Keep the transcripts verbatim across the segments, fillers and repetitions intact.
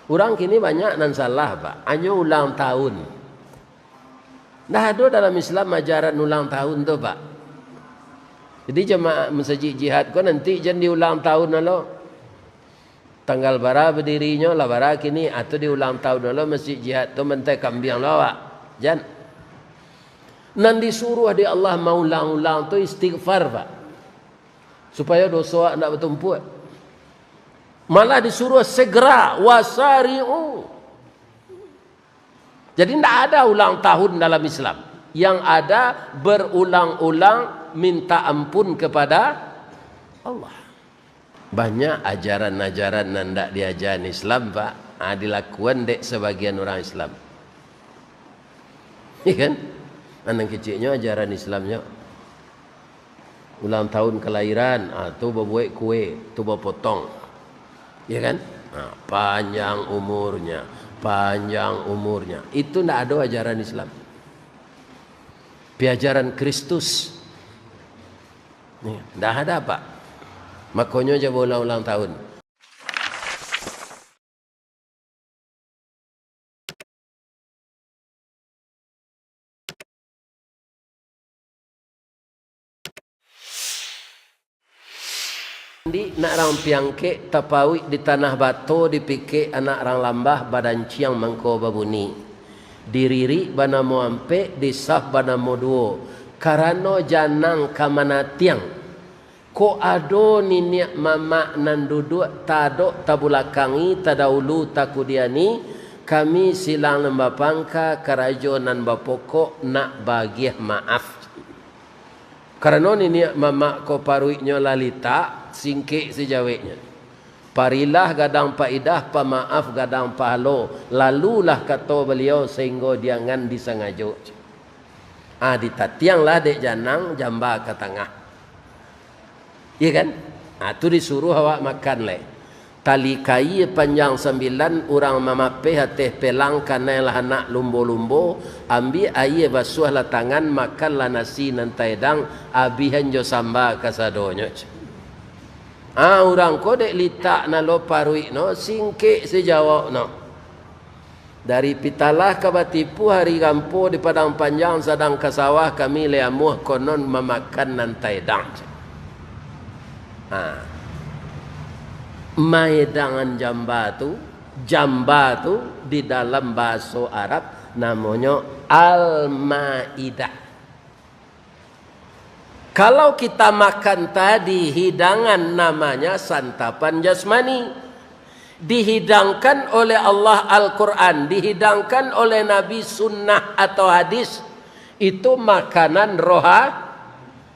Urang kini banyak nan salah, Pak. Hanyo ulang tahun. Ndak ado dalam Islam ajaran ulang tahun tu, Pak. Jadi jamaah Masjid Jihad ko nanti jan diulang tahun lo. Tanggal bara badirinyo lah bara kini, ah, tu diulang tahun lo Masjid Jihad tu mantai kambiang lo awak. Jan. Nan disuruah dek Allah maulang-ulang tu istighfar, Pak. Supayo doso awak ndak batumpuak. Malah disuruah segera, wasari'u. Jadi ndak ada ulang tahun dalam Islam. Yang ada berulang-ulang minta ampun kepada Allah. Banyak ajaran-ajaran nan ndak diajaran Islam, Pak. Ah, dilakuan dek sebagian urang Islam. Iya kan? Nan keciknyo ajaran Islamnyo. Ulang tahun kelahiran, ah, tu babuek kue, tu bapotong. Iya kan? Ah, panjang umurnya, panjang umurnya. Itu ndak ado ajaran Islam. Piajaran Kristus. Nih, ndak ada, Pak. Makonyo jan baulang-ulang tahun. Ndik nak rang piangkek, tapauik di tanah bato, dipikek anak rang lambah, badanciang mangko babuni. Diririk banamo ampek, disaf banamo duo, karano janang ka manatiang. Kok ado niniak mamak nan duduak tadok tabulakangi, tadaulu takudiani, kami silang nan bapangka, karajo nan bapokok nak baagiah maaf. Karano niniak mamak ko paruiknyo lah litak, singkek sajaweknyo. Parilah gadang paidah, pamaaf gadang pahalo, lalulah kato baliau sainggo jangan disangajo. Ah, ditatianglah dek janang jamba ka tangah. Iya kan? Ah, tu disuruah awak makan lai. Tali kaia panjang sambilan, urang mamapeh ateh pelang, kanai lah anak lumbo-lumbo, ambiak aia basuahlah tangan, makanlah nasi nan taedang, abihan jo samba kasadonyo. Ah, urang ko dek litak nan lo paruik no, singkek sajawok no. Dari Pitalah ka Batipu, hari gampo di Padang Panjang, sadang ka sawah kami lai amuah, konon mamakan nan taedang. Ha. Maedangan jamba tu, jamba tu di dalam bahaso Arab namonyo Al-Maidah. Kalau kita makan tadi hidangan namanya santapan jasmani, dihidangkan oleh Allah Al-Quran, dihidangkan oleh Nabi sunnah atau hadis, itu makanan roha-,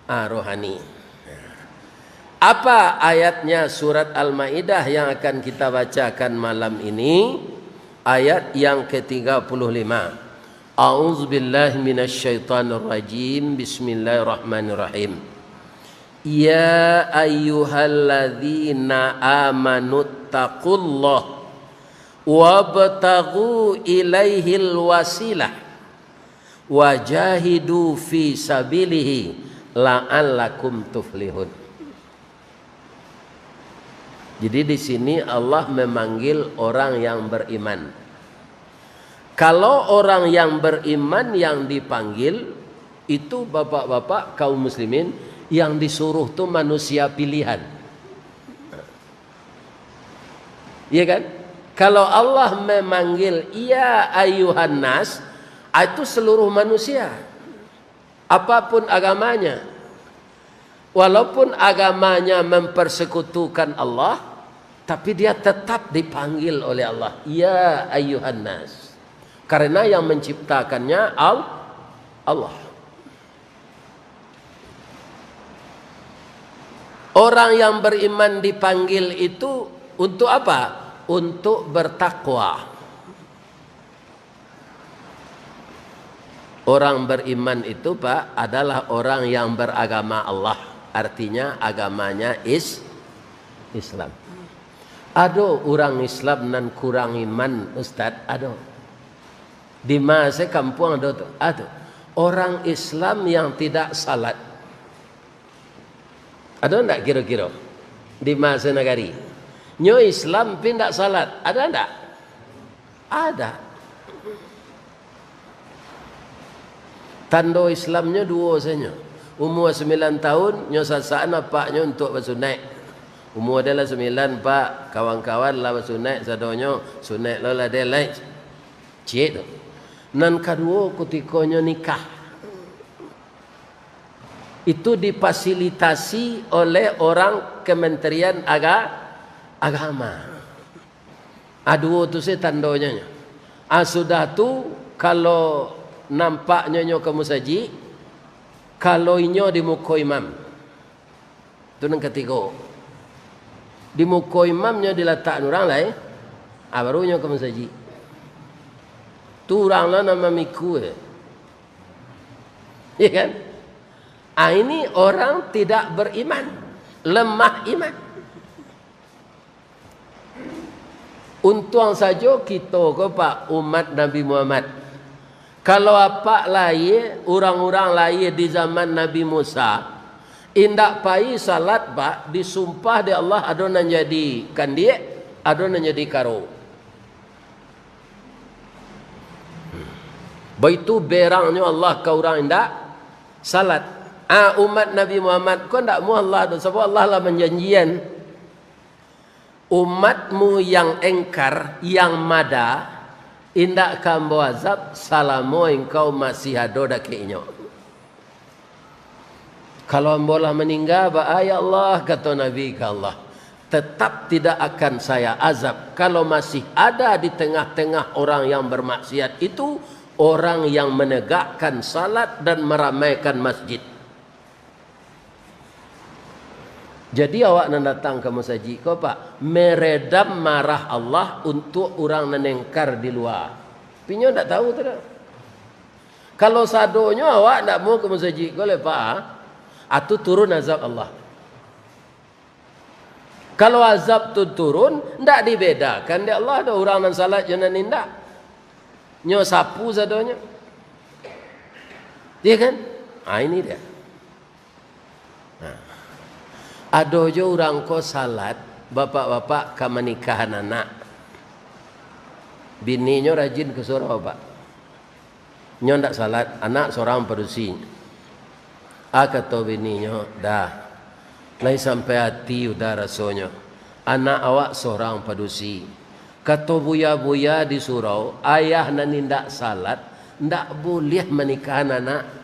ah, rohani. Apa ayatnya surat Al-Maidah yang akan kita bacakan malam ini? Ayat yang ketiga puluh lima. A'udzubillahi minasyaitonirrajim. Bismillahirrahmanirrahim. Ya ayyuhalladzina amanuttaqullaha wabtaghu ilaihil wasilah wajahidu fi sabilihi la'allakum tuflihun. Jadi di sini Allah memanggil orang yang beriman. Kalau orang yang beriman yang dipanggil, itu bapak-bapak kaum muslimin, yang disuruh tu manusia pilihan. Iya kan? Kalau Allah memanggil, "Ya ayuhan nas," itu seluruh manusia. Apapun agamanya, walaupun agamanya mempersekutukan Allah, tapi dia tetap dipanggil oleh Allah, "Ya ayyuhan nas." Karena yang menciptakannya Al-, Allah. Orang yang beriman dipanggil itu untuk apa? Untuk bertakwa. Orang beriman itu, Pak, adalah orang yang beragama Allah. Artinya agamanya is-, Islam. Ado urang Islam nan kurang iman, Ustaz? Ado. Di ma se kampuang ado tu? Ado. Orang Islam yang tidak salat. Ado ndak kiro-kiro? Di ma se nagari. Nyo Islam pi ndak salat. Ada ndak? Ada. Tando Islamnyo duo sajo. Umua sambilan taun, nyo sasaan apaknyo untuak basunaik. Umua den lah sambilan, Pak, kawan-kawan lah basunaik sadonyo, sunaik lo lah den lai. Ciek tu. Nan kaduo, kutiko nyo nikah. Itu difasilitasi oleh orang Kementerian Aga-, Agama. Ah, duo tu se tandonyo nyo. Ah, sudah tu, kalau nampaknyo nyo ka musajik, kalau inyo di muko imam. Tu nan katigo. Di muko imam nyo dilatak urang lai, ah, baru nyo ka musajik. Tu urang lah nan mamiku je. Ya kan? Ah, ini orang tidak beriman, lemah iman. Untuang sajo kito ko, Pak, umat Nabi Muhammad. Kalau apak lahia, urang-urang lahia di zaman Nabi Musa, indak pai salat, Pak, disumpah dek Allah, ado nan jadi kandiak, ado nan jadi karo. Baitu berangnyo Allah ka urang indak salat. Ah, umat Nabi Muhammad ko ndak amuah Allah doh, sabab Allah lah manjanjian, "Umatmu yang engkar, yang mada, indak ka Ambo azab salamo engkau masih ado dakek inyo." Kalau ambo lah maningga, ba-, "Ya Allah," kato Nabi ka Allah, "tetap tidak akan saya azab kalau masih ada di tengah-tengah orang yang bermaksiat itu, orang yang menegakkan salat dan meramaikan masjid." Jadi awak nan datang ka masajik ko, Pak, meredam marah Allah untuak urang nan engkar di lua. Tapi nyo ndak tahu tu doh. Kalau sadonyo awak ndak mau ka masajik ko lai, Pak, ah, tu turun azab Allah. Kalau azab tu turun, ndak dibedakan dek Allah doh urang nan salat jo nan indak. Nyo sapu sadonyo. Iya kan? Ah, ini dia. Nah, ado jo urang ko salat, bapak-bapak ka manikahan anak. Bininyo rajin ka surau, Pak. Nyo ndak salat, anak sorang padusi. Ah, kato bininyo, "Dah, lai sampai ati Uda rasonyo. Anak awak sorang padusi. Kato buya-buya di surau, ayah nan indak salat, ndak buliah manikahan anak."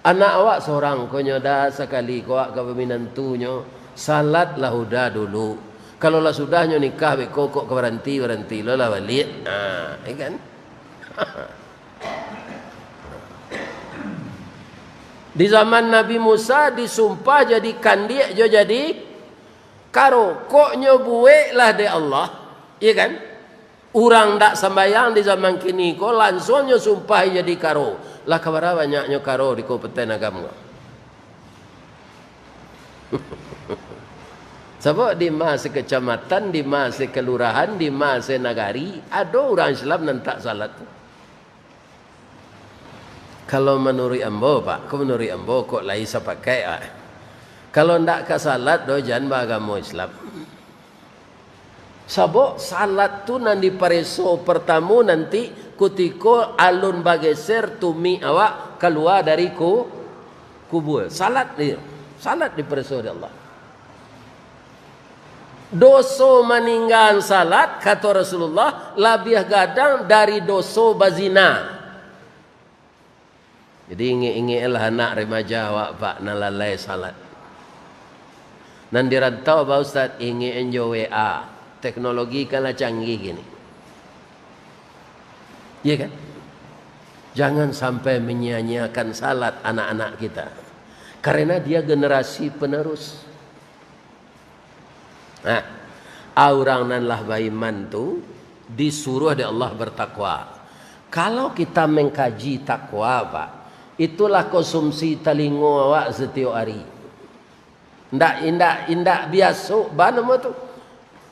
Anak awak sorang ko nyo, Da, sakali ko awak ka baminantunyo, salatlah Uda dulu. Kalau lah sudah nyo nikah beko, kok ka baranti-baranti lo lah baliak. Ha, ya kan? Di zaman Nabi Musa disumpah jadi kandiak jo jadi karo. Kok nyo buek lah dek Allah, ya kan? Urang ndak sambayang di zaman kini ko, lansuang nyo sumpah jadi karo. Lah ka bara banyaknyo karo di Kabupaten Agam ko. Sabab di ma sekecamatan, di ma sekelurahan, di ma senagari, ado urang Islam nan tak salat tu. Kalau manuruik ambo, Pak, ko manuruik ambo, kok lai sapakaik, Pak. Kalau ndak ka salat doh, jan baagamo Islam. Sabab salat tu nan dipareso partamo nanti kutiko alun bageser tumik awak kalua dari ku-, kubua. Salat ni, salat dipareso dek Allah. Doso maninggaan salat, kato Rasulullah, labiah gadang dari doso bazina. Jadi, ingek-ingeklah anak remaja awak, Pak, nan lalai salat. Nan di rantau, Pak Ustaz, ingek jo W A. Teknologi kan lah canggih kini. Iya kan? Jangan sampai menyia-nyiakan salat anak-anak kita. Karena dia generasi penerus. Nah, urang nan lah baiman tu disuruah dek Allah bertakwa. Kalau kita mengkaji takwa, Pak, itulah konsumsi talingo awak setiap hari. Indak, indak, indak biaso, ba namo tu?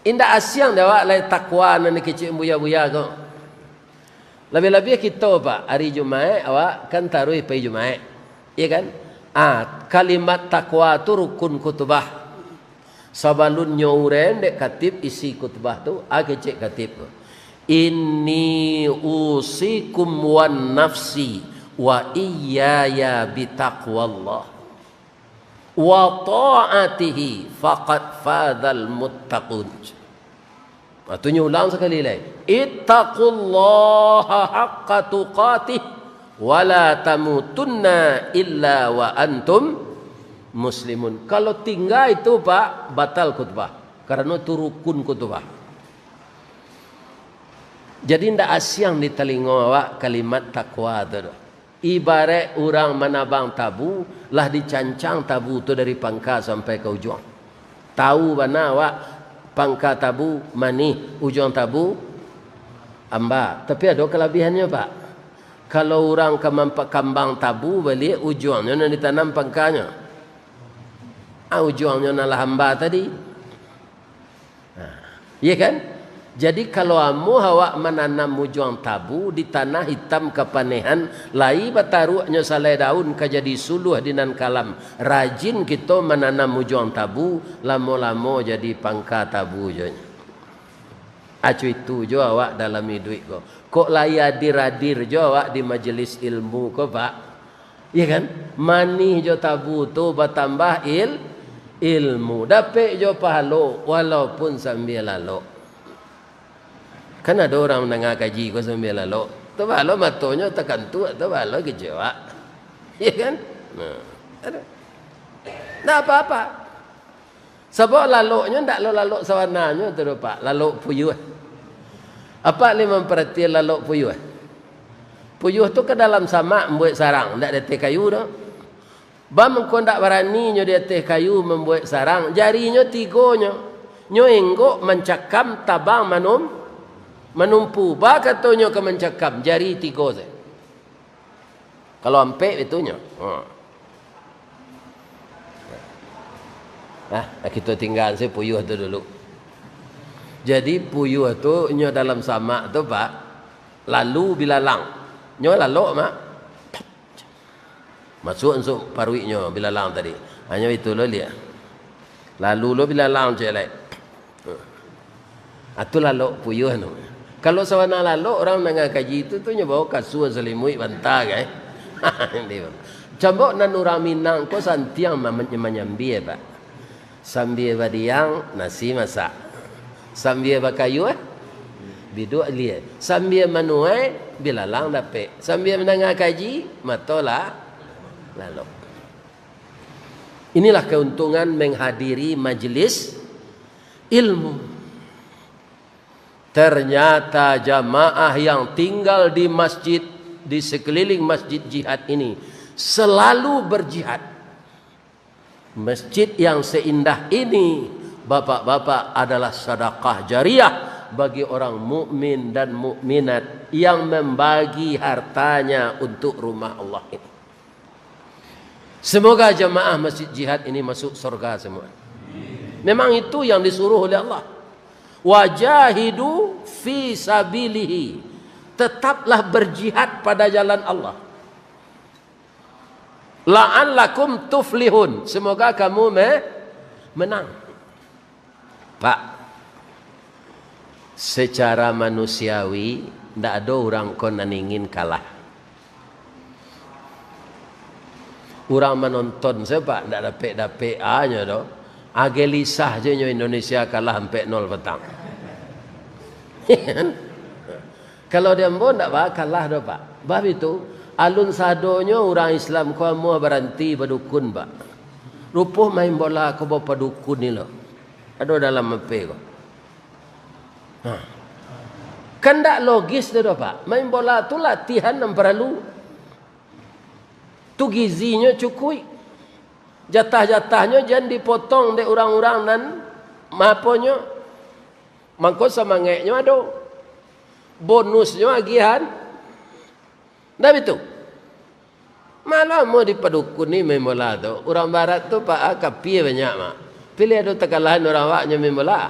Indak asiang dek awak lai takwa nan dikecek buya-buya ko. Labiah-labiah kito, Pak, ari Jumaik awak kan taruih pai Jumaik. Iya kan? Ah, kalimat takwa tu rukun kutubah. Sabalun nyo uraian dek katib isi kutubah tu, ah, kecek katib tu. "Inni usikum wan nafsi wa iyaya bitaqwallah, wa ta'atihi faqad fazal muttaqun." Nah, tu nyo ulang sakali lai. "Ittaqullaha haqqa tuqatih, wa la tamutunna illa wa antum muslimun." Kalau tingga itu, Pak, batal khutbah. Karano itu rukun khutbah. Jadi, ndak asiang di talingo awak kalimat takwa tu doh. Ibaraik urang manabang tabu, lah dicancang tabu tu dari pangka sampai ka ujuang. Tahu bana awak, pangka tabu manih, ujuang tabu amba. Tapi ado kalabihannyo, Pak. Kalau urang ka mampakambang tabu baliak, ujuangnyo nan ditanam pangkanyo. Ah, ujuangnyo nan lah amba tadi. Nah, iya kan? Jadi, kalau amuah awak mananam ujuang tabu di tanah itam kapanehan, lai bataruaknyo salai daun ka jadi suluah di nan kalam. Rajin kito mananam ujuang tabu, lamo-lamo jadi pangka tabu jo nyo. Acu itu jo awak dalam iduik ko. Kok lai adir-adir jo awak di majelis ilmu ko, Pak? Iya kan? Manih jo tabu tu batambah il-, ilmu. Dapek jo pahalo, walaupun sambia lalok. Kan ado urang mandanga kaji ko sambia lalok. Tu balo matonyo takantuak, tu balo kecewa. Iya kan? Nah, ado. Ndak apa-apa. Sabab laloknyo ndak lo lalok sabananyo tu doh, Pak, lalok puyuah. Apak lai mamparatian lalok puyuah? Puyuah tu ka dalam samak mambuek sarang, ndak di ateh kayu doh. Baa mangko ndak baraninyo di ateh kayu mambuek sarang, jarinyo tigonyo, nyo enggok mancakam tabang manum-, manumpu. Baa katonyo ka mancakam, jari tigo sajo. Kalau ampek itu nyo. Ha. Nah, kito tinggaan se puyuah tu dulu. Jadi, puyuah tu nyo dalam samak tu, Pak, lalu bilalang. Nyo lalok, Mak. Masuak unsuak paruiknyo bilalang tadi. Hanyo itu lo liak. Lalu lo bilalang cek lai. Ah, tu lalok puyuah tu. Kalau sabana lalok, urang mandanga kaji tu, tu nyo bao kasua, salimuik, banta, kan? Cambok nan urang Minang ko santiang ma-, manyambia, Pak. Sambia badiang, nasi masak. Sambia bakayuah, biduak lia. Sambia manuai, bilalang dapek. Sambia mandanga kaji, mato lah lalok. Inilah keuntungan menghadiri majelis ilmu. Ternyata jamaah yang tinggal di masjid, di sekeliling masjid jihad ini, selalu berjihad. Masjid yang seindah ini, bapak-bapak, adalah sedekah jariah bagi orang mukmin dan mukminat yang membagi hartanya untuk rumah Allah ini. Semoga jamaah Masjid Jihad ini masuk surga semua. Memang itu yang disuruh oleh Allah. "Wajahidu fi sabilihi." Tetaplah berjihad pada jalan Allah. "La'allakum tuflihun." Semoga kamu me-, menang. Pak, secara manusiawi, ndak ado urang ko nan ingin kalah. Urang manonton sajo, Pak, ndak dapek-dapek anyo doh. Agak lisah je nyo Indonesia kalah ampek nol patang. Kalau di ambo ndak bakalah doh, Pak. Bab itu, alun sadonyo urang Islam ko amuah baranti badukun, Pak. Rupo main bola ko bapadukun ni lo. Ado dalam H P ko. Nah. Kan ndak logis tu doh, Pak. Main bola tu latihan nan paralu. Tu gizinyo cukuik. Jatah-jatahnyo jan dipotong dek urang-urang nan maponyo. Mangko samangaiknyo ado. Bonusnyo agiahan. Ndak bitu? Malah amuah di padukun ni main bola tu. Urang barat tu, Pak, ah, kapia banyak, Mak. Pilih ado takalahan urang awaknyo main bola.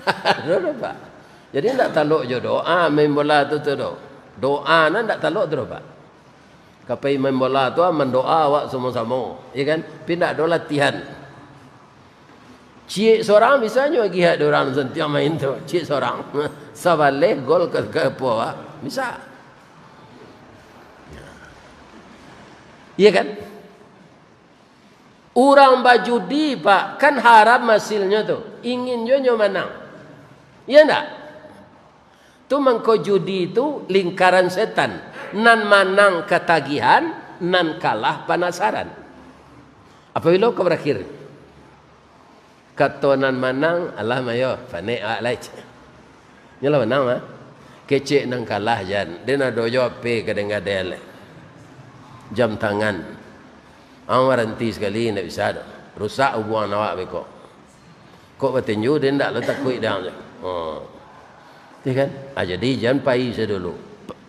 Ado doh, Pak. Jadi, ndak talok jo doa main bola tu, tu doh. Doa nan ndak talok tu doh, Pak. Ka pai main bola tu, ah, mandoa awak samo-samo, ya kan? Tapi ndak ado latihan. Ciek sorang bisa nyo agiah dek urang santiang main tu, ciek sorang. Sabaleh gol ka, ka apo, Pak? Bisa. Iya kan? Urang bajudi, Pak, kan haram hasilnyo tu. Ingin jo nyo manang. Iya ndak? Tu mangko judi tu lingkaran setan. Nan manang katagihan, nan kalah panasaran. Apabilo ka barakhir? Kato nan manang, "Alah, mayo, panek awak lai." Nyo lah manang, mah. Kecek nan kalah, jan. Den ado jo H P ka den gadai lai. Jam tangan. Ang baranti sakali, ndak bisa doh. Rusak hubuangan awak beko. Kok batinju, den ndak lah takuik dang tu. Oh. Iya kan? Ah, jadi jan pai sadulu. Pe-,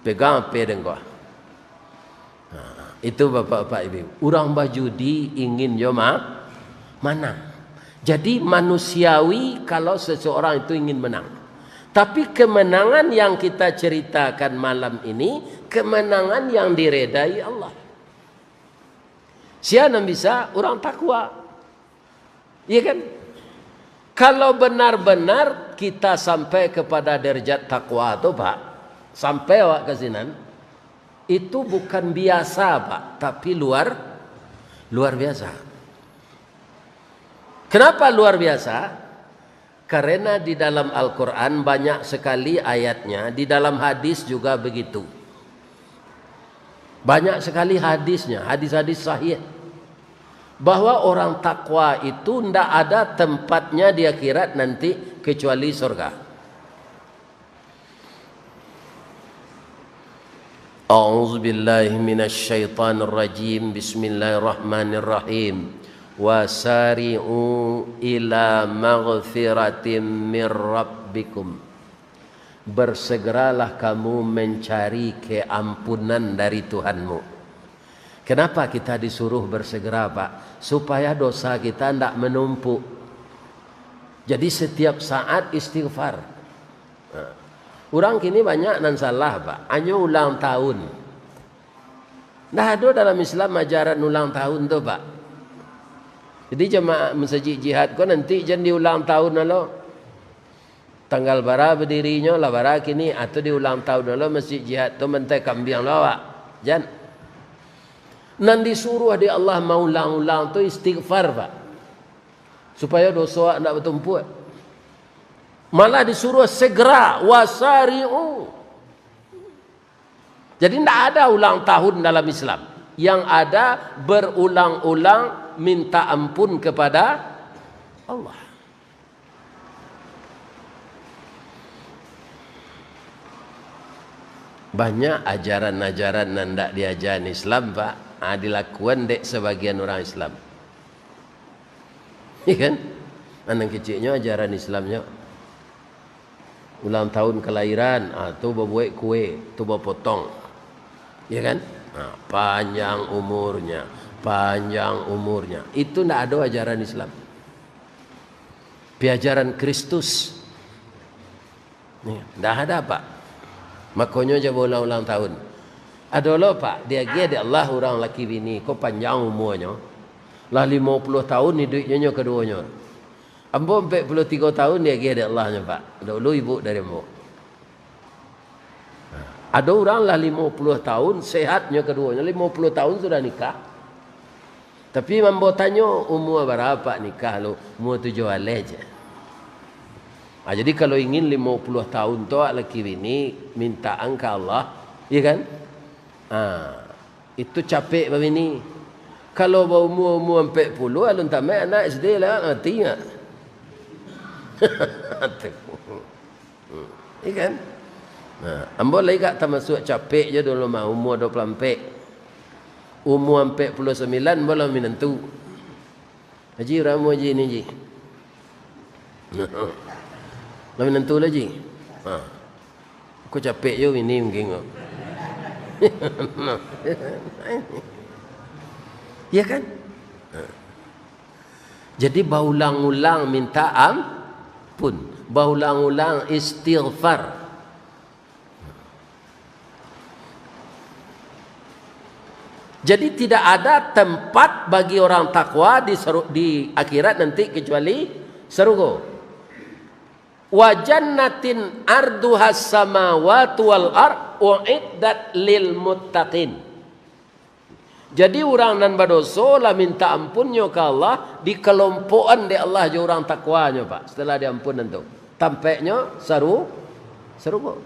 pegang H P den ko. Nah, itu bapak-bapak ibu. Urang bajudi ingin jo ma-, manang. Jadi manusiawi kalau seseorang itu ingin menang. Tapi kemenangan yang kita ceritakan malam ini, kemenangan yang diredai Allah. Sia nan bisa? Urang takwa. Iya kan? Kalau benar-benar kita sampai kepada derajat takwa tu, Pak, sampai awak ka sinan, itu bukan biasa, Pak, tapi luar, luar biasa. Kenapa luar biasa? Karena di dalam Al-Quran banyak sekali ayatnya, di dalam hadis juga begitu. Banyak sekali hadisnya, hadis-hadis sahih, bahwa orang takwa itu ndak ada tempatnya di akhirat nanti kecuali surga. A'udzubillahi minasyaitonirrajim. Bismillahirrahmanirrahim. Wasari'u ila maghfiratim mir rabbikum. Bersegeralah kamu mencari keampunan dari Tuhanmu. Kenapa kita disuruh bersegera, Pak? Supaya dosa kita ndak menumpuk. Jadi, setiap saat istighfar. Nah, urang kini banyak nan salah, Pak. Hanyo ulang tahun. Ndak ado dalam Islam ajaran ulang tahun tu, Pak. Jadi, jamaah Masjid Jihad ko nanti jan diulang tahun alo. Tanggal bara badirinyo, lah bara kini, atau diulang tahun lo Masjid Jihad tu mantai kambiang lo awak. Jan. Nan disuruh dek Allah maulang-ulang tu istighfar, Pak. Supayo doso awak ndak batumpuak. Malah disuruh segera, wasari'u. Jadi, ndak ada ulang tahun dalam Islam. Yang ada, berulang-ulang minta ampun kepada Allah. Banyak ajaran-ajaran nan ndak diajaran Islam, Pak, ah, dilakuan dek sabagian urang Islam. Iya kan? Nan keciknyo ajaran Islamnyo. Ulang tahun kelahiran, ah, tu babuek kue, tu bapotong. Iya kan? Ah, panjang umurnya, panjang umurnya. Itu ndak ado ajaran Islam. Piajaran Kristus. Ni, ndak ada, Pak. Makonyo jan baulang-ulang tahun. Ado lo, Pak, diagiah dek Allah urang laki bini ko panjang umuanyo. Lah limo puluah tahun iduiknyo nyo kaduonyo. Ambo ampek puluah tigo tahun diagiah dek Allah nyo, Pak. Daulu ibu dari ambo. Ado urang lah limo puluah tahun, sehat nyo kaduonyo, limo puluah tahun sudah nikah. Tapi ambo tanyo, "Umua bara nikah lu?" "Umua tujuah baleh," jar. Ah, jadi kalau ingin limo puluah tahun tu awak laki bini, mintaan ka Allah, iya kan? Ah, itu capek babini. Kalau baumua-umua ampek puluah, alun tamat anak S D lah, mati ngak. Hmm, iya kan? Nah, ambo lai agak tamasuak capek jo dulu mah, umua dua puluah ampek. Umua ampek puluah sambilan, ambo lah minantu. Haji, urang amuah Haji ni, Ji. Lah minantu lah, Ji. Ha. Ko capek jo bini mungkin ko. Iya kan? Ha. Jadi, baulang-ulang minta ampun, baulang-ulang istighfar. Jadi, tidak ada tempat bagi orang takwa di seru-, di akhirat nanti kecuali sarugo. "Wa jannatin arduhas samawati wal ard uiddat lil muttaqin." Jadi, urang nan badoso lah mintak ampunnyo ka Allah, dikalompokan dek Allah jo urang takwanyo, Pak. Setelah diampun tu, tampeknyo saru-, sarugo.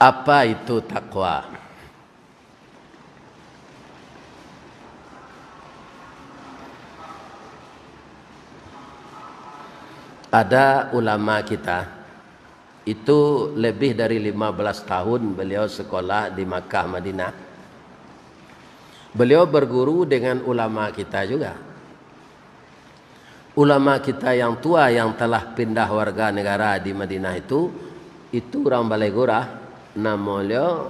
Apa itu takwa? Ada ulama kita, itu lebih dari lima belas tahun beliau sekolah di Makkah, Madinah. Beliau berguru dengan ulama kita juga. Ulama kita yang tua yang telah pindah warga negara di Madinah itu, itu urang Balai Gurah, namo beliau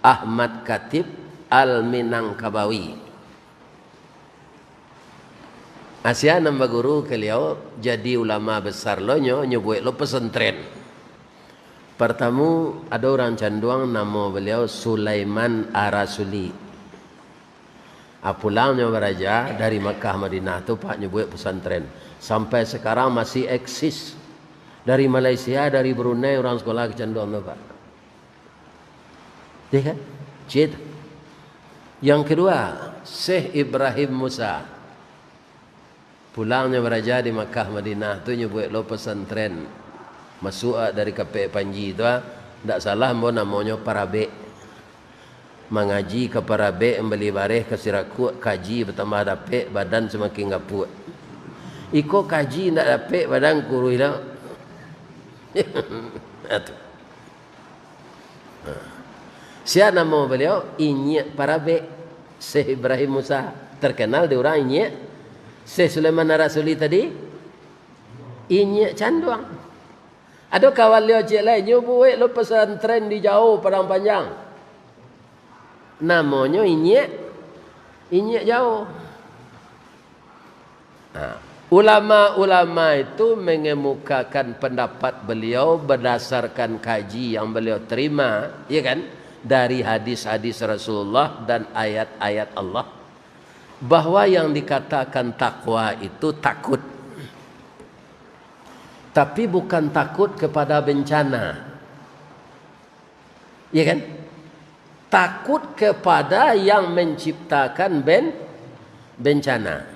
Ahmad Khatib Al-Minangkabawi. Asia nan baguru ka baliau, jadi ulama besar lo nyo, nyo buek lo pesantren. Partamu, ado urang Canduang, namo baliau Sulaiman Arasuli. Ah, pulang nyo baraja dari Makkah Madinah tu, Pak, nyo buek pesantren. Sampai sekarang masih eksis. Dari Malaysia, dari Brunei, urang sekolah ka Canduang tu, Pak. Iya kan? Cit. Yang kedua, Syekh Ibrahim Musa. Pulang nyo baraja di Makkah Madinah tu, nyo buek lo pesantren. Masuak dari Kapek Panji tu, ah. Ndak salah ambo namonyo Parabek. Mangaji ka Parabek, mambali bareh ka Sirakuak, kaji batambah dapek, badan samakin gapuak. Iko kaji ndak dapek, badan kuruih lo. Nah, tu. Sia namo baliau? Inyiak Parabek, Syekh Ibrahim Musa. Terkenal di urang inyiak. Syekh Sulaiman Arasuli tadi, inyiak Canduang. Ado kawan liau ciek lai, nyo buek lo pesantren di Jao, Padang Panjang. Namonyo inyiak, inyiak Jao. Nah, ulama-ulama itu mengemukakan pendapat beliau berdasarkan kaji yang beliau terima, ya kan, dari hadis-hadis Rasulullah dan ayat-ayat Allah, bahwa yang dikatakan takwa itu takut. Tapi bukan takut kepada bencana. Ya kan? Takut kepada yang menciptakan ben-, bencana.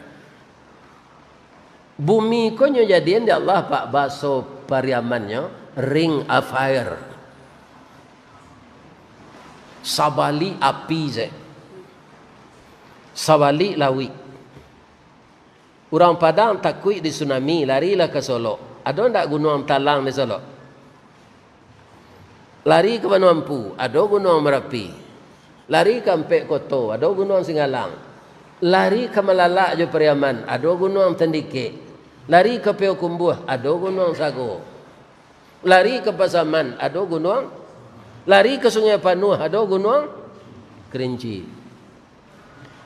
Bumi ko nyo jadian dek Allah, Pak, baso Pariamannyo, ring of fire. Sabalik api se. Sabalik lauik. Urang Padang takuik di tsunami, larilah ka Solok. Ado ndak Gunuang Talang di Solok? Lari ka Banua Ampu, ado Gunuang Marapi. Lari ka Ampek Koto, ado Gunuang Singgalang. Lari ka Malalak jo Pariaman, ado Gunuang Tandikek. Lari ka Payokumbuah, ado Gunuang Sago. Lari ka Pasaman, ado Gunuang. Lari ka Sungai Panuah, ado Gunuang Kerinci.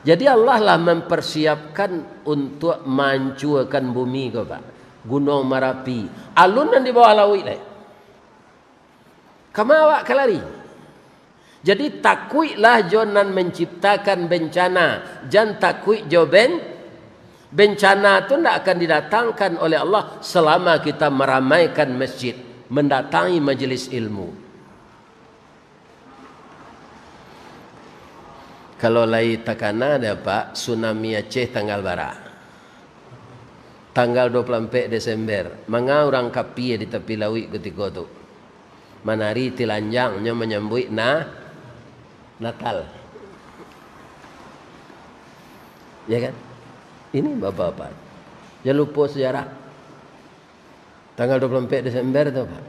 Jadi, Allah lah mempersiapkan untuk mahancuakan bumi ko, Pak. Gunuang Marapi. Alun nan di bawah lauik lai. Kama awak ka lari? Jadi, takuiklah jo nan menciptakan bencana, jan takuik jo ben-, bencana tu ndak akan didatangkan oleh Allah selama kita meramaikan masjid, mendatangi majelis ilmu. Kalau lai takana dek Apak, tsunami Aceh tanggal bara? Tanggal dua puluh ampek Desember. Manga urang kapia di tapi lauik kutiko tu? Manari tilanjang nyo manyambuik na-, Natal. Ya kan? Ini bapak-bapak. Jan lupo sejarah. Tanggal dua puluh ampek Desember tu, Pak.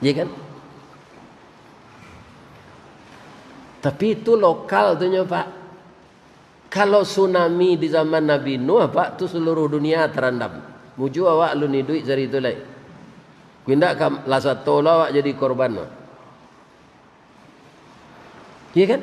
Ya kan? Tapi itu lokal tu nyo, Pak. Kalau tsunami di zaman Nabi Nuh, Pak, tu seluruh dunia terendam. Mujua awak alun iduik sari tu lai. Kok indak ka lah sato lo awak jadi korban tu. Iya kan?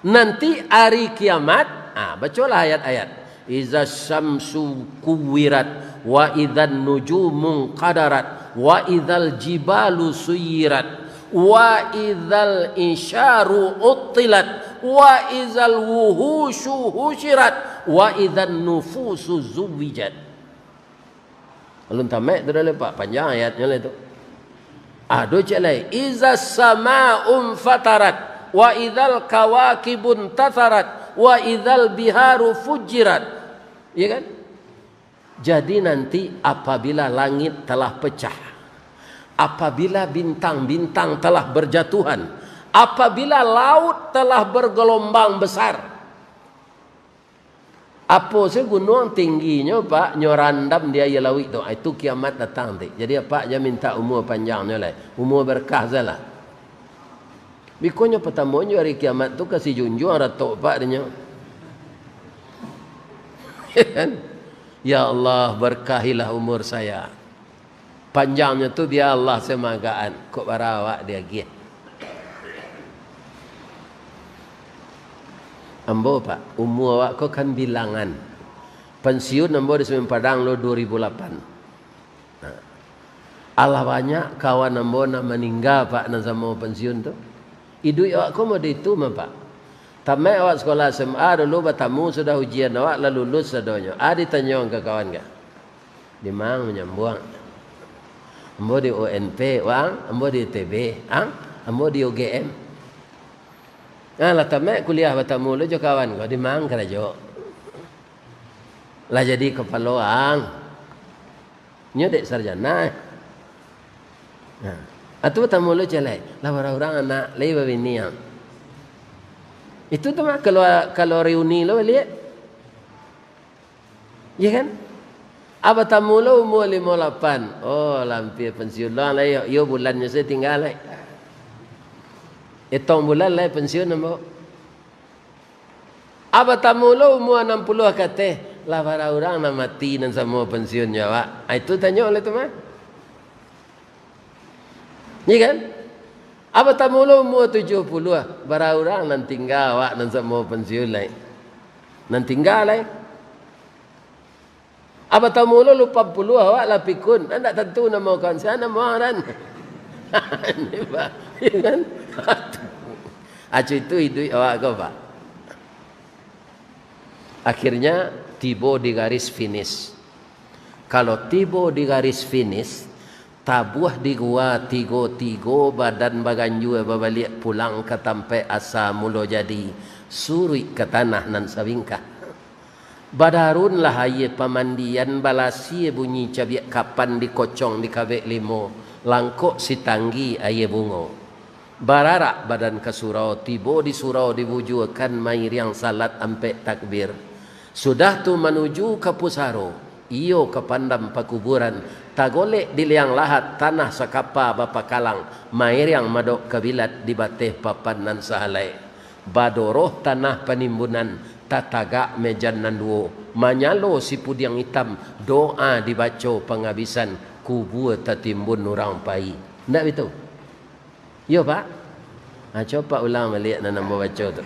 Nanti hari kiamat, ah, bacolah ayat-ayat. "Iza syamsu kuwirat, wa idzan nujumu qadarat, wa idzal jibalu suyirat, wa idzal isyaru uttilat, Wa idzal wuhusyu husyirat, wa idzan nufusu zuwijat. Alun tamat tu dah lepak, panjang ayatnyo lah tu. Ado cek lai, "Idzas sama'u fatarat, wa idzal kawakibun tatharat, wa idzal biharu fujirat." Iya kan? Jadi nanti apabila langit telah pecah, apabila bintang-bintang telah berjatuhan, apabila laut telah bergelombang besar, apo se gunuang tingginyo, Pak, nyo randam di aia lauik tu, itu kiamat datang ti. Jadi, apak jan minta umua panjangnyo lai, umua berkah salah. Bikonyo patamonyo ari kiamat tu ka si junjuang ratok pak dinyo. Kan? Ya Allah, berkahilah umur saya. Panjangnyo tu biar Allah semagakan. Kok bara awak diagiah? Ambo, Pak, umua awak ko kan bilangan. Pensiun ambo di Semen Padang lo dua ribu lapan. Nah, alah banyak kawan ambo nan maningga, Pak, nan samo pensiun tu. Iduik awak ko mode itu mah, Pak. Tamaik awak sekolah S M A dulu batamu, sudah ujian awak lah lulus sadonyo. A ditanyo ka kawan ka. Di ma ang manyambuang? Ambo di U N P, wang, ambo di I T B, ang, ambo di U G M. Nah, lah tamaik kuliah batamu lo jo kawan ko, di ma ang karajo? Lah jadi kapalo ang. Nyo dek sarjana. Nah, atu batamu lo cek lai, lah bara urang anak, lai babini ang. Itu tu mah kalau, kalau reuni lo baliak. Iya kan? A batamu lo umua limo lapan. Oh, lah ampia pensiun lo lai, yo, yo bulannyo sajo tingga lai. Etong bulan lai pensiun ambo. A batamu lo umua anam puluah ka ateh, lah bara urang nan mati nan samo pensiunnyo awak? Ah, itu tanyo lah tu mah. Iya kan? A batamu lo umua tujuah puluah, bara urang nan tingga awak nan samo pensiun lai? Nan tingga lai? A batamu lo lapan puluah, awak lah pikun. Ndak tantu namo kawan, sia namo ang ran. Ini, Pak. Iya kan? Acu itu iduik awak ko, Pak. Akhirnya, tibo di garis finish. Kalau tibo di garis finish, tabuah di gua tigo-tigo, badan baganjua babaliak pulang ka tampaik asa mulo jadi, suruik ka tanah nan sabingkah. Badarunlah aia pamandian, balasia bunyi cabiak kapan, dikocong di kabek limo, langkok sitanggi aia bungo. Bararak badan ka surau, tibo di surau dibujuakan, mairiang salat ampek takbir. Sudah tu manuju ka pusaro, iyo ka pandam pakuburan, tagolek di liang lahat, tanah sakapa bapakalang, mairiang madok kabilat di bateh papan nan sahalai. Badoroh tanah panimbunan, tatagak mejan nan duo, manyalo sipudiang itam, doa dibaco pangabisan, kubua tatimbun urang pai. Ndak bitu? Iyo, Pak? Ha, coba ulang baliak nan ambo baco tu.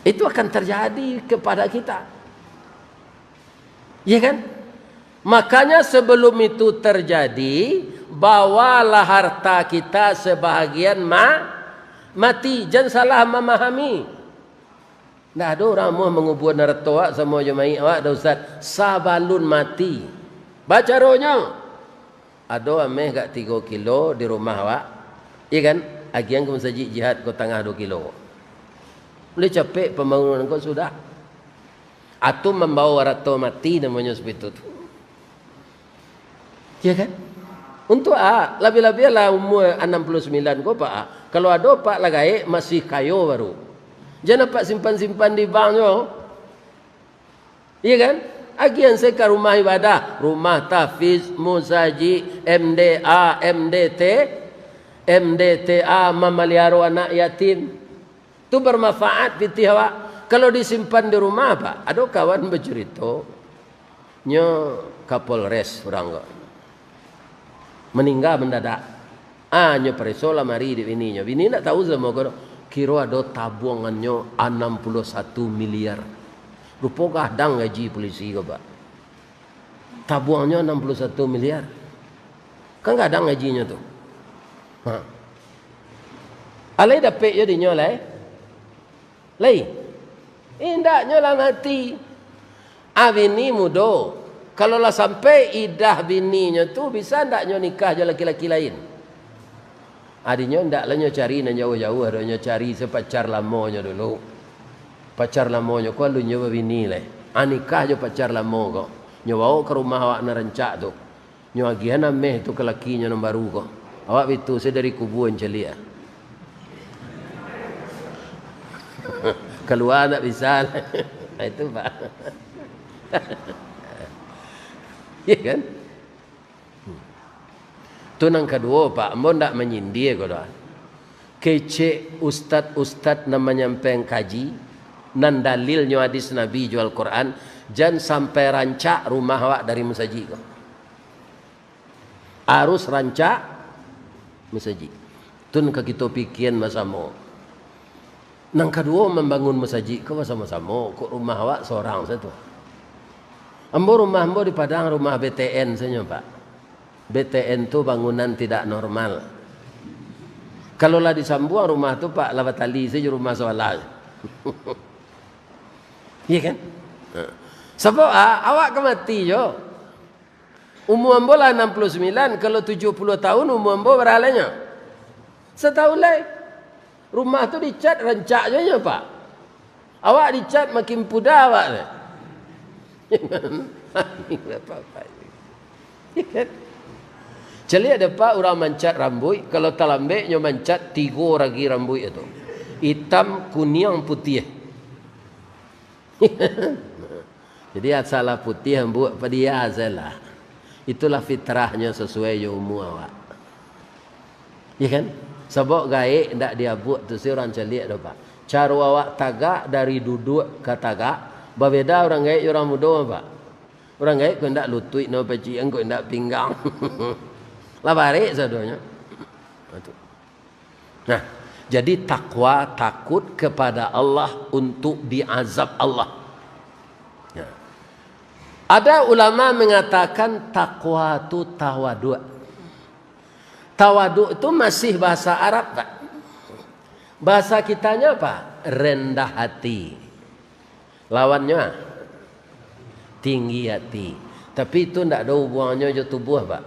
Itu akan terjadi kepada kita. Iya kan? Makanya sebelum itu terjadi, bawalah harta kita sebahagian ma-, mati. Jan salah mamahami. Ndak ado urang amuah mangubua narato awak samo jo mayik awak, dah, Ustaz. Sabalun mati. Bacaronyo, ado ameh agak tigo kilo di rumah awak, iya kan? Agian ka masajik Jihad ko tangah duo kilo. Buliah capek pambangunan ko sudah. Atau mambawa rato mati namonyo seperti itu tu. Ya kan? Untuk a, labiah-labiah lah umua anam puluah sambilan ko, Pak, a. Kalau ado, Pak, lah gaek, masih kayo baru. Jan Apak simpan-simpan di bank nyo. Iya kan? Agian se ka rumah ibadah, rumah tahfiz, musajik, M D A, M D T, M D T A, mamaliharo anak yatim. Tu bermanfaat pitih awak. Kalau disimpan di rumah, Pak, ado kawan bacurito, nyo Kapolres urang ko. Maningga mandadak. Ah, nyo pareso lamari dek bininyo. Bini ndak tahu samo ko. Kiro ado tabuangannyo anam puluah satu miliar. Rupo gadang gaji polisi ko, Pak. Tabuangnyo anam puluah satu miliar. Kan gadang gajinyo tu. Ha. Alai dapek jo dinyo lai? Lai? Indaknyo lah mati. Ah, bini mudo. Kalau lah sampai idah bininyo tu, bisa ndaknyo nikah jo laki-laki lain? Adinyo ndak lah nyo cari nan jauah-jauah doh, nyo cari se pacar lamonyo dulu. Pacar lamonyo ko alunnyo babini lai. Ah, nikah jo pacar lamo ko. Nyo bawo ka rumah awak nan rancak tu. Nyo agiahan ameh tu ka lakinyo nan baru ko. Awak bitu se dari kubua mancaliak. Kalua ndak bisa lah. Nah, itu, Pak. Iya kan? Tu nan kaduo, Pak, ambo ndak manyindia ko doh. Kecek ustad-ustad nan manyampaian kaji, nan dalilnyo hadis Nabi jo Al-Quran, jan sampai rancak rumah awak dari masajik ko. Harus rancak masajik. Tu nan ka kito pikian basamo. Nan kaduo, mambangun masajik ko basamo-samo, kok rumah awak sorang sajo tu. Ambo, rumah ambo di Padang, rumah B T N sajo, Pak. B T N tu bangunan tidak normal. Kalau lah disambuang rumah tu, Pak, lah batali sajo rumah sabalah. Iya kan? Ha. Sabab, ah, awak ka mati jo. Umua ambo lah anam puluah sambilan, kalau tujuah puluah tahun umua ambo, bara lai nyo? Satahun lai. Rumah tu dicat rancak jo nyo, Pak. Awak dicat makin puda awak tu. Caliak dek Pak urang mancat rambuik, kalau talambek nyo mancat tigo ragi rambuik tu. Itam, kuniang, putiah. Jadi, asalah putiah, ambuak, padia sajolah. Itulah fitrahnyo sasuai jo umua awak. Iya kan? Sabab gaek ndak diabuak tu se urang caliak doh, Pak. Caro awak tagak dari duduak ka tagak, babeda urang gaek jo urang mudo, Pak. Urang gaek kok indak lutuik no, pacian kok indak pinggang. Lah barek sadonyo. Nah, tu. Nah, jadi takwa, takut kepada Allah untuk diazab Allah. Ya. Ada ulama mengatakan takwa tu tawaduk. Tawaduk tu masih bahasa Arab, Pak. Bahasa kitanya apa? Rendah hati. Lawannyo, ah, tinggi ati. Tapi itu ndak ado hubungannyo jo tubuah, Pak.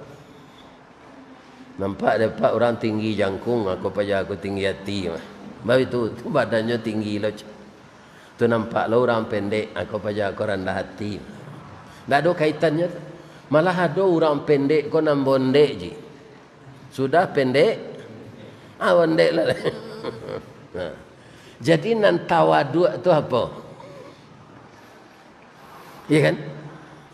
Nampak dek Pak urang tinggi jangkung, ako paja ako tinggi ati mah. Baitu, tu badannyo tinggi lo, cak. Tu nampak lo urang pendek, ako paja ako randah ati. Ndak ado kaitannyo tu. Malah ado urang pendek ko nan bondek ji. Sudah pendek, ah, ondek lah. Nah. Jadi, nan tawaduk tu apo? Iya kan?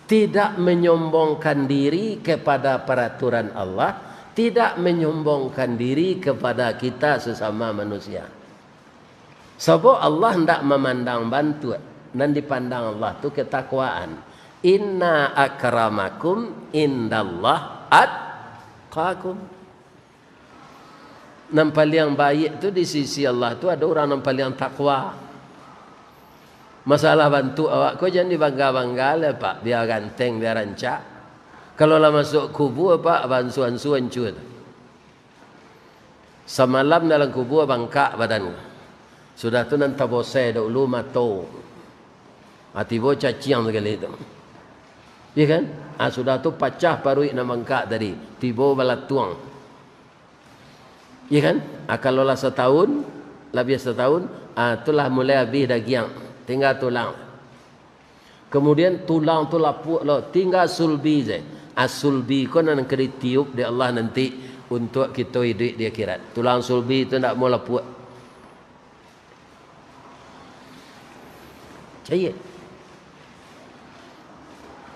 Tidak menyombongkan diri kepada peraturan Allah, tidak menyombongkan diri kepada kita sesama manusia. Sabab Allah ndak mamandang bantuak, nan dipandang Allah tu ketakwaan. "Inna akramakum indallah atqakum." Nan paliang baiak tu di sisi Allah tu ado urang nan paliang takwa. Masalah bantuak awak ko jan dibangga-bangga lah, Pak, bia ganteng, bia rancak. Kalau lah masuak kubua, Pak, bansu-ansu ancua tu. Samalam dalam kubua bangkak badan. Sudah tu nan tabosai dahulu mato. Ah, tibo caciang sakali tu. Iya kan? Ah, sudah tu pacah paruik nan bangkak tadi. Tibo balatuang. Iya kan? Ah, kalau lah satahun, labiah satahun, ah, tu lah mulai abih dagiang. Tingga tulang. Kemudian tulang tu lapuak lo, tingga sulbi se. Asulbi ko nan ka ditiup dek Allah nanti untuak kito iduik di akhirat. Tulang sulbi tu ndak mau lapuak. Cayek.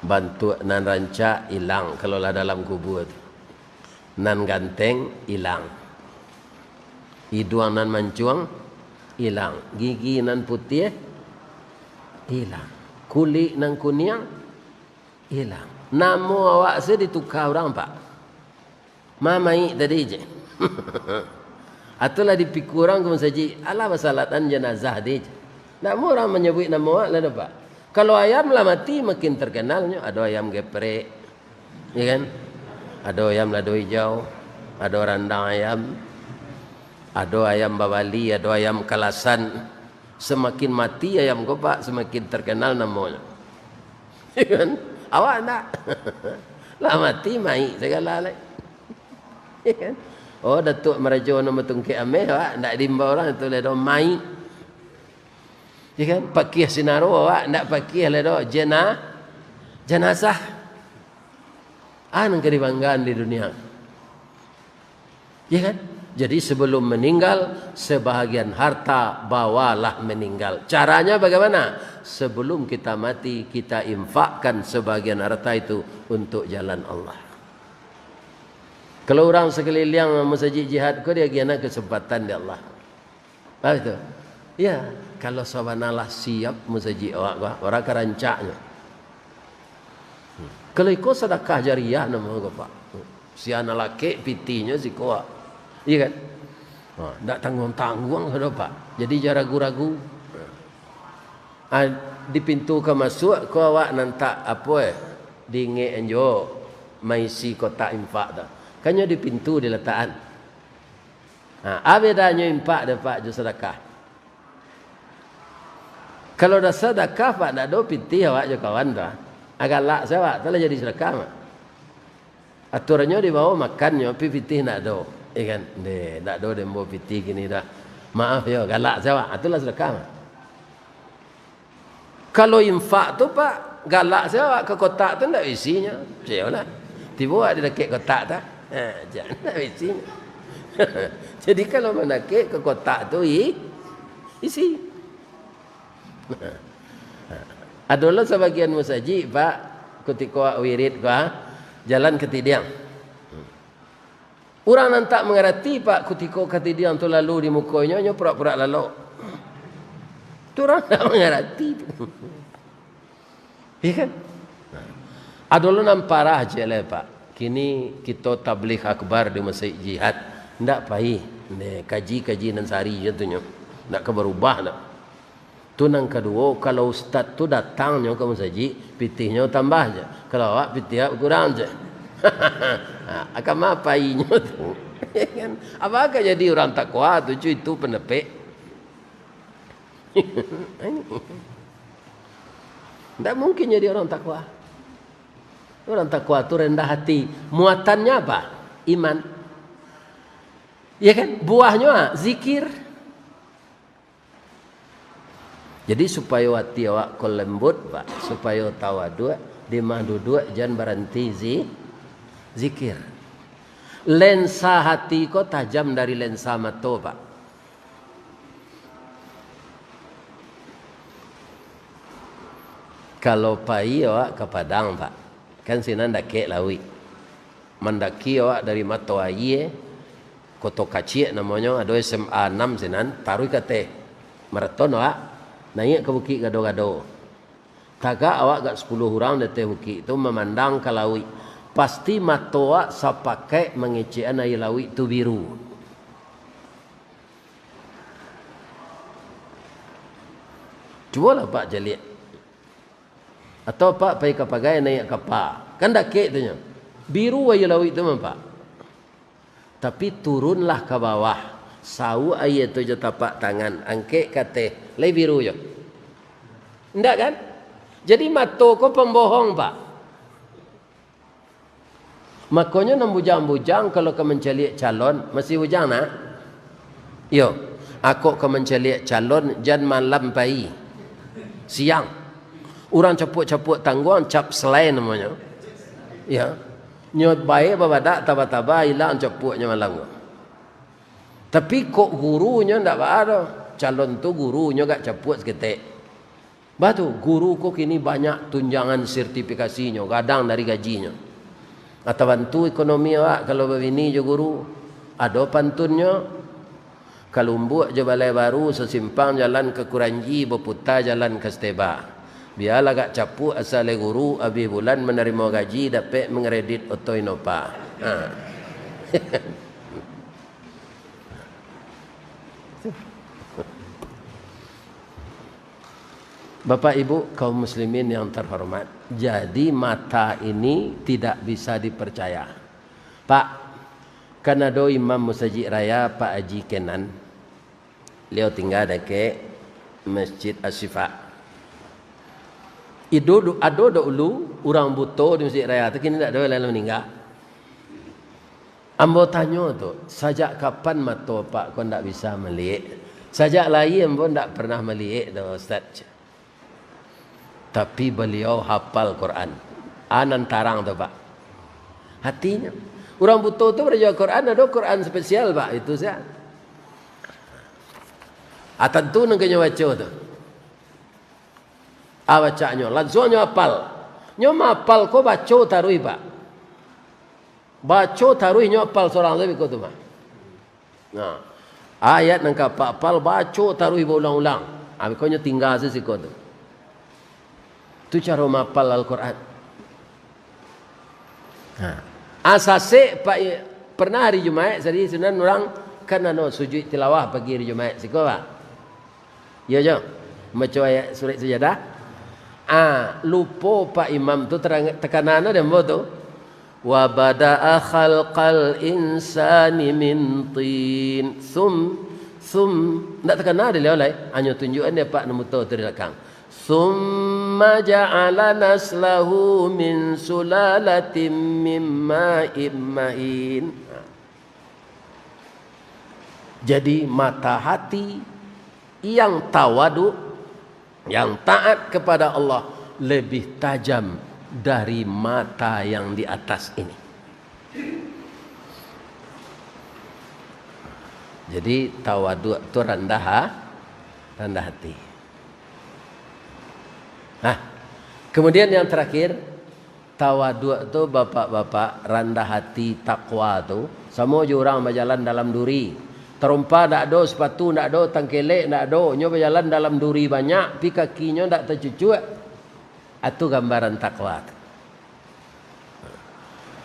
Bantuak nan rancak ilang kalau lah dalam kubua tu. Nan ganteng ilang. Iduang nan mancuang ilang. Gigi nan putiah ilang. Kulik nan kuniang ilang. Namo awak se dituka urang, Pak. Mamaik tadi je. Atau lah dipikua urang ka masajik, alah basalatan janazah tadi je. Ndak mau urang manyabuik namo awak lah, Pak. Kalau ayam lah mati, makin terkenalnyo. Ado ayam geprek, ya kan? Ado ayam lado hijau, ado randang ayam. Ado ayam babali, ado ayam kalasan. Samakin mati ayam ko, Pak, samakin terkenal namonyo. Ya kan? Awak ndak? Lah mati, maik sagalo lai. Ya kan? Oh, Datuak Marajo nan batungkek ameh, Pak, ndak diimbau urang tu lai doh, maik. Ya kan? Pakiah sinaro, Pak, ndak pakiah lai doh, jena-, janazah. Ah, nan ka dibanggaan di dunia. Ya kan? Jadi, sebelum meninggal, sebahagian harta bawalah meninggal. Caranya bagaimana? Sebelum kita mati, kita infakkan sebahagian harta itu untuk jalan Allah. Kalau urang sakaliliang masajik Jihad ko, diagiahna kesempatan dek Allah. Tahu itu? Ya, kalau sabana lah siap masajik awak ko, urang ka rancaknyo. Kalau iko sadakah jariah namo ko, Pak. Sia nan lakek pitihnyo siko, Pak. Iya kan? Ha, ndak tangguang-tangguang sudah, Pak. Jadi jan ragu-ragu. Ah, di pintu ka masuak ko awak nan tak apo, eh, diingek anjo maisi kotak infak tu. Kan nyo di pintu dilatakan. Ha, a bedanyo infak dek Pak jo sadakah. Kalau dah sadakah, Pak, ndak ado pitih awak jo kawan tu, ah. Ah, galak se awak tu lah jadi sadakah, Mak. Aturannyo dibawo makannyo, pi pitih ndak ado. Eh kan? Deh, ndak ado den bawo pitih kini dah. Maaf yo, galak se awak. Ah, tu lah sadakah, Mak. Kalau infak tu, Pak, galak se awak ka kotak tu ndak isinyo. Siyolah. Tibo awak di dakek kotak tu. Ha, jan ndak isinyo. Jadi kalau mandakek ka kotak tu, i-, isi. Adolah sabagian masajik, Pak, kutiko awak wirid ko, ah, jalan katidiang. Urang nan tak mangarati, Pak, kutiko katidiang tu lalu di mukonyo, nyo purak-purak lalok. Tu urang tak mangarati tu. Iya kan? Nah. Ado lo nan parah ciek lai, Pak. Kini kito tabligh akbar di Masjid Jihad. Ndak pai. Neh, kaji-kaji nan sari je tu nyo. Ndak ka barubah ndak. Tu nan kaduo, kalau ustaz tu datang nyo ka masajik, pitihnyo tambah je. Kalau awak, pitih awak bakurang je. Ha, ka ma painyo tu? Kan? Apa ka jadi urang takwa tu, cu, itu pandapek. Ndak mungkin jadi urang takwa. Urang takwa tu rendah hati. Muatannyo apa? Iman. Ya kan? Buahnyo, ah, zikir. Jadi, supayo ati awak ko lembut, Pak, supayo tawaduak, di mah duduak jan baranti zi-, zikir. Lensa hati ko tajam dari lensa mato, Pak. Kalau pai awak ka Padang, Pak, kan sinan dakek lauik. Mandaki awak dari Mato Aie, Koto Kaciak namonyo, ado S M A anam sinan, taruih ka ateh. Maraton awak, naiak ka Bukik Gado-Gado. Tagak awak agak sapuluah urang di ateh bukik tu, mamandang ka lauik. Pasti mato awak sapakaik mangecekan aia lauik tu biru. Cubolah Pak caliak. Atau Pak pai ka pagai naiak kapa. Kan dakek tu nyo. Biru aia lauik tu mah, Pak. Tapi turunlah ka bawah. Sauak aia tu jo tapak tangan. Angkek ka ateh. Lai biru jo. Indak kan? Jadi mato ko pambohong, Pak. Makonyo nan bujang-bujang kalau ka mancaliak calon, masih bujang nak? Iyo, akok ka mancaliak calon jan malam pai. Siang. Urang capuak-capuak tangguang, cap selai namonyo. Iyo. Nyo bae babadak taba-taba ilang capuaknyo malam ko. Tapi kok gurunyo ndak baa doh. Calon tu gurunyo agak capuak saketek. Bah tu, guru ko kini banyak tunjangan sertifikasinyo, gadang dari gajinyo. Atabantu ekonomi awak kalau babini jo guru, ado pantunnyo. Ka Lumbuk jo Balai Baru, sasimpang jalan ka Kuranji, baputa jalan ka Steba. Bialah agak capuak, asa lai guru, abih bulan manarimo gaji, dapek mangredit oto Innova. Ha. Bapak Ibu kaum muslimin yang terhormat, jadi mata ini tidak bisa dipercaya. Pak, Kan ado imam Musajik Raya, Pak Haji Kenan. Baliau tingga dakek Masjid Asy-Syifa. Ido du-, ado dahulu urang buto di Masjid Raya tu, kini ndak ado, lah maningga. Ambo tanyo tu, "Sajak kapan mato Apak ko ndak bisa maliek?" "Sajak lai ambo ndak pernah maliek doh, Ustaz." Tapi baliau hafal Quran. Ah, nan tarang tu, Pak. Hatinyo, urang buto tu baraja Quran, ado Quran spesial, Pak. Itu sajo. Ah, tantu nan ka nyo baco tu. Ah, bacanyo, lansuang nyo hafal. Nyo mahafal ko baco taruih, Pak. Baco taruih nyo hafal surang tu biko tu mah. Nah, ayat nan ka Apak hafal, baco taruih baulang-ulang. Ah, biko nyo tingga sasiko tu. Tu caro mahafal Al-Quran. Nah, ah, sasek Pak i-, pernah hari Jumaik, sadi sunan urang kan anu sujuik tilawah pagi hari Jumaik siko, Pak. Iyo jo, maco ayat surat Sajadah. Ah, lupo Pak Imam tu terang, takana dek ambo tu. "Wa bada'a khalqal insani min tin." Sum, sum, ndak takana dek baliau lai. Hanyo tunjuakan dek Pak nan buto tu di balakang. "Summa ja'ala naslahu min sulalatin min ma'in mahin." Jadi, mata hati yang tawaduk, yang taat kepada Allah, lebih tajam dari mata yang di atas ini. Jadi, tawaduk tu randah ha-, randah hati. Nah, kemudian yang terakhir, tawaduk tu, bapak-bapak, randah hati, takwa tu, samo jo urang bajalan dalam duri. Tarompa ndak ado, sapatu ndak ado, tangkelek ndak ado, nyo bajalan dalam duri banyak, pi kakinyo ndak tacucuak. Itu gambaran takwa tu.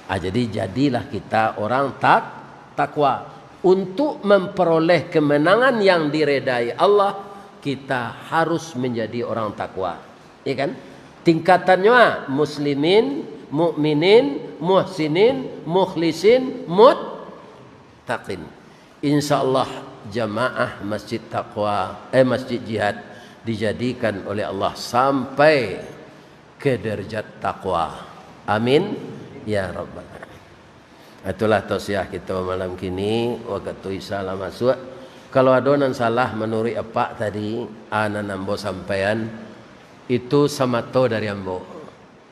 Ah, jadi, jadilah kita orang tak-, takwa. Untuk memperoleh kemenangan yang diredai Allah, kita harus menjadi orang takwa. Ya kan? Tingkatannyo, ah, muslimin, mukminin, muhsinin, mukhlisin, muttaqin. Insya Allah, jamaah Masjid Taqwa, eh, Masjid Jihad dijadikan oleh Allah sampai ke derajat takwa. Amin, ya rabbal alamin. Itulah tausiah kito malam kini, wakatu Isya lah masuak. Kalau ado nan salah manuruik apak tadi, a nan ambo sampaian, itu samato dari ambo.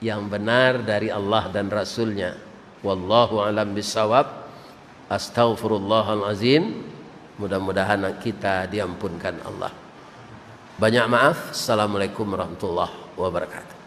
Yang benar dari Allah dan Rasul-Nya. Wallahu a'lam bissawab. Astaghfirullahal azim. Mudah-mudahan kita diampunkan Allah. Banyak maaf. Assalamualaikum warahmatullahi wabarakatuh.